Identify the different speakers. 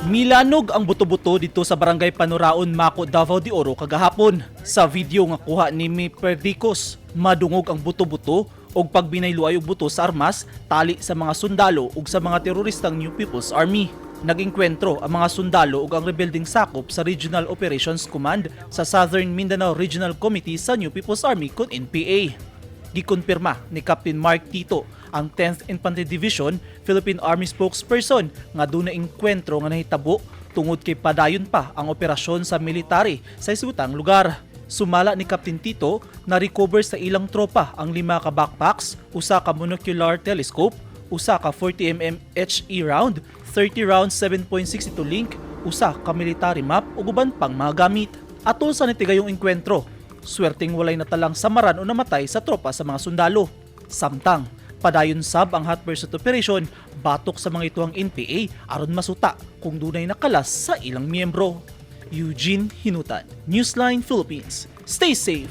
Speaker 1: Milanog ang buto-buto dito sa Barangay Panuraon, Maco, Davao de Oro kagahapon. Sa video nga kuha ni Mi Perdicos, madungog ang buto-buto og pagbinayluay og buto sa armas tali sa mga sundalo ug sa mga teroristang New People's Army. Nag-engkwentro ang mga sundalo ug ang rebeldeng sakop sa Regional Operations Command sa Southern Mindanao Regional Committee sa New People's Army kon NPA. Gikonpirma ni Captain Mark Tito, ang 10th Infantry Division Philippine Army spokesperson, nga duna engkwentro nga nahitabo tungod kay padayon pa ang operasyon sa military sa isutang lugar. Sumala ni Captain Tito, na-recover sa ilang tropa ang lima ka backpacks, usa ka monocular telescope, usa ka 40 mm HE round, 30 rounds 7.62 link, usa ka military map ug uban pang mga gamit. Atol sa nitigayong engkwentro, swerteng walay natalang samaran o namatay sa tropa sa mga sundalo. Samtang, padayon sab ang hot pursuit operation batok sa mga ituang NPA aron masuta kung dunay nakalas sa ilang miyembro. Eugene Hinutan, Newsline Philippines. Stay safe!